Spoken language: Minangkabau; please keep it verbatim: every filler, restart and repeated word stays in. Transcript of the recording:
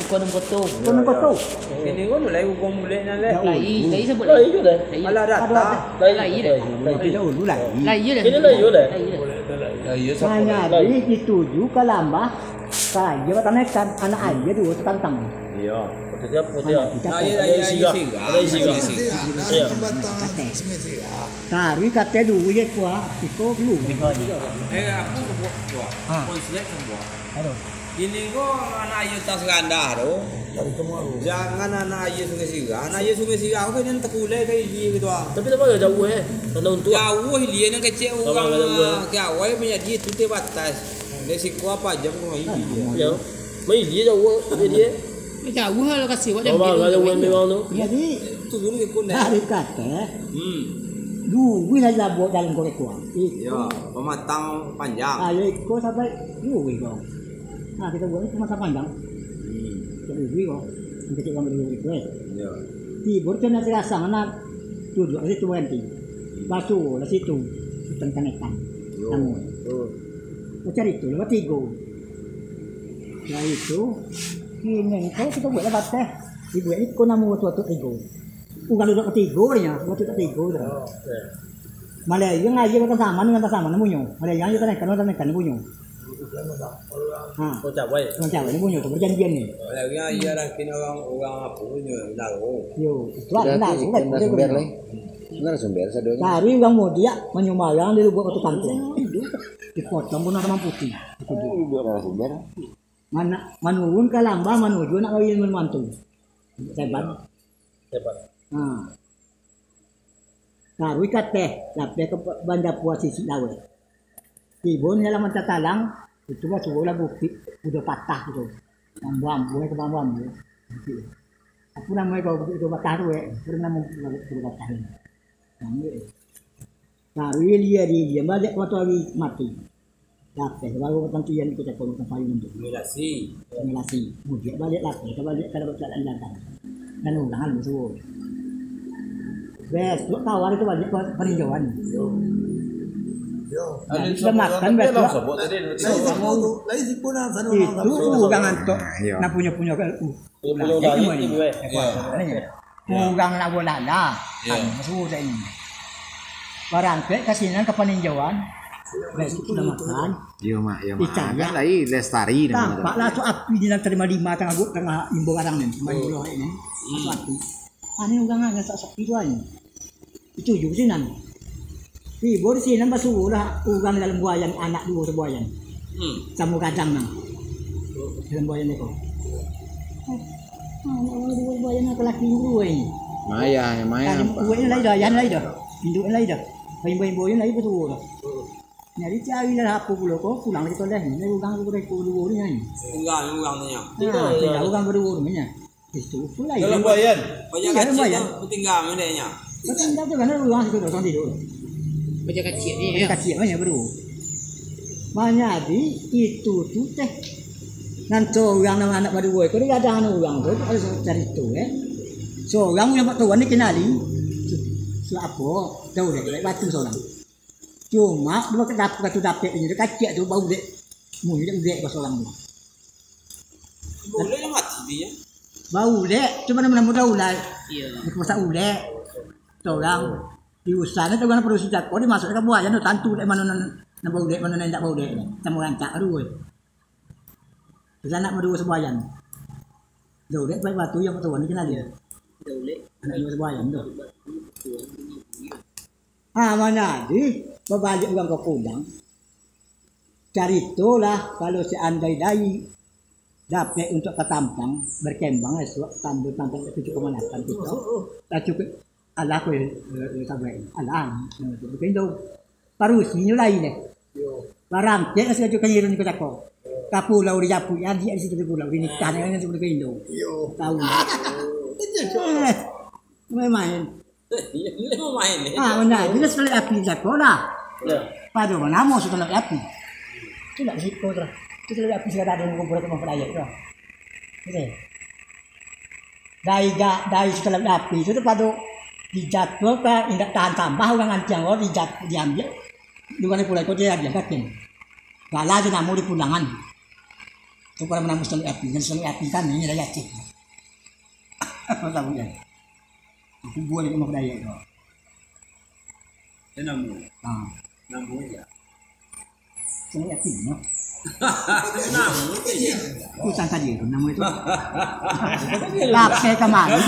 Bukan koto. Bukan koto. Kini ko mulai uguang bulek nan lai. Lai, lai sabuik lai. Lai je lai. Lai. Alah, data. Lai. Lai je lai. Lai. Lai. Lai. Lai je lai. Lai je lai. Kini lai je lai. Lai je lai. Lai je lai. Hanya lai. Di, dituju ka lambah, ka aia batanaikan, anak aia duo tatantang. Iya. Koto siapo tu? Anak aia, aia sirah. Aia sirah. Aia sirah. Iya. Taruih katai duo je kuah, iko lu. Eh, aku buat buah. Ha. Konslet buah. Aduh. Kini ko anak aia Tasik Randah tu. Jangan anak aia Sungai Sirah. Anak aia Sungai Sirah ko nan takulai ka ilia gitu ah. Tapi tambah jauah eh. Tanah untuak. Jauah ilia nan kecek urang. Tambah jauah eh. Ka awai manjadi tu terbatas. Dari siko apo jam ko main ilia. Ya. Main ilia jauah jadi eh. Jauah lah lokasi awak. Tambah jauah memang tu. Jadi turun ke kau dari kata. Hmm. Duo lah labuah dalam korek kuah. Ya, pematang panjang. Ayo iko sampai duo ko. Nah, kita buat ni masa panjang. Hmm. Jadi, ko, kita cek gambar dulu, eh. Ya. Tibo tu nak terasa, nak duduk di situ berhenti. Basuh lah situ. Tentang ikan. Yo. Namun. Hmm. Kau cari tu, lepas tigo. Dari itu, ini kau kita buat lah bateh. Dibuat ni kau nama waktu-waktu tigo. Urang duduk katigo nyo, waktu katigo tu. Oh, oke. Malayang aja makan sama dengan sama namunyo. Malayang aja tanaikan, tanaikan namunyo. Ha. Kau cabai. Kau cabai namunyo tu perjanjian ni. Malayang aja dah kini orang, orang apa punya, Minaro. Yo, itu lah, Minaro kan. Narasumber lah. Narasumber sadonyo. Cari urang mudiak manyumbayang di lubuk batu kangkung. Dipotong pun orang putih. Itu dia. Lubuk narasumber. Mana, manurun ka lambah manuju nak kawin mantu. Seban. Seban. Ha. Taruih ka ateh, lapeh ka ba-, banda puah sisik laweh. Tibo ni dalam mantatalang, itu basuo lah bukik, udah patah tu. Ambuah-ambuah, kebang ambuah. Apo namo kau bukik tu patah tu, eh? Apo namo bukik tu patah ni? Namo, eh. Taruih ilia di ilia, baliak matoari mati. Lapeh, baru batang tian kito cakap tentang payung tu. Simulasi. Simulasi. Mudiak baliak lapeh, ka baliak ka dapat jalan datang. Dan urang alun suruh. Besok tawar itu baliak ka paninjauan. Yo. Yo. Jadi sudah makan besok. Itu urang antok. Nah, punyo-punyo kan. Urang nak bolala. Yo. Anu, sudah ini. Barangkek ka sinan ka paninjauan. Besok sudah makan. Yo, Mak, yo, Mak. Ikan, kan ya. Lai lestari namanya. Tampaklah tu api di dalam terima lima tangah gua, tangah imbo barang ni. Main bola ni. Satu api. Ani urang hanya sak sapi tu aja. Itu juga sinan. Tibo di sinan basuo lah urang dalam buayan, anak duo sabuayan. Hmm. Samo gadang nang. Dalam buayan tu. Anak urang duo sabuayan, laki duo ini. Maya, maya. Buayan lai dah, yan lai dah. Induk lai dah. Bain-bain buayan lai basuo dah. Jadi carilah apo pulo ko, pulang kito leh. Ni urang ko dek duo ni kan. Urang, urang tu nyo. Nah, tinggal urang baduo ni nyo. Itu pun lai. Dalam buayan. Banyak kacik tu, tinggal mandeknya. Tinggal tu kan urang situ dosong tidur. Banyak kacik ni, ya. Kacik banyak baduo. Manyadi itu tu teh. Nan sorang nama anak baduo ko, dia ada anu urang tu, ada carito, eh. Sorang yang Pak Tuan dikenali. Siapa? Tahu deh, batu sorang. Cuma, dua kedap-, katu dapek inyo, kacik tu, baulek. Munyo dek ulek basorang tu. Baulek lah mati dia. Baulek, cuma nama-nama dah ulai. Iya. Dia masak ulek. Sorang. Di usaha ni, tu kan produksi cako, dia masuk ke buayan tu, tantu dek mana nan, nan baulek, mana nan indak baulek. Sama rancak tu, eh. Di sana mah duo sabuayan. Dah ulek, baik batu yang betul, ni kenal dia. Dah ulek. Anak duo sabuayan tu. Ha, manyadi, babaliak urang ka pulang. Caritolah, kalau seandai lai dapek untuak ka tampang, berkembang esok, tambah tampang ka tujuh koma lapan kito. Lah cukuik, alah ko, eh, eh, sabuik. Alah, eh, berkembang. Parusinyo lai deh. Yo. Barangkek lah sajo ka Nyiru ni ko cako. Ka pulau di Japuik, adiak di situ di pulau, di nikah ni kan sebelum ka Indo. Yo. Tahu. Eh, main-main. Iyo, iyo, main ni. Ah, bana. Bila sutalek api cako lah. Yo. Pado manamo sutalek api. Tu nak siko tu lah. Tu sutalek api sagala ado kumpul rumah padayak tu. Gitu. Dari ga-, dari sutalek api tu, tu pado dijatuah ka indak tahan tambah urang antiang ko dijat-, diambiak. Di mana pulai ko dia diambiak kakin. Gala je namo di pulangan. Tu kalau menambus tali api, kan tali api kan ini dari Aceh. Apa tahu ya? Aku buat di rumah budaya tu. Dia namo. Ha. Namo aja. Tali api no. Namo aja. Hutan tadi tu nama itu. Pakai kemari.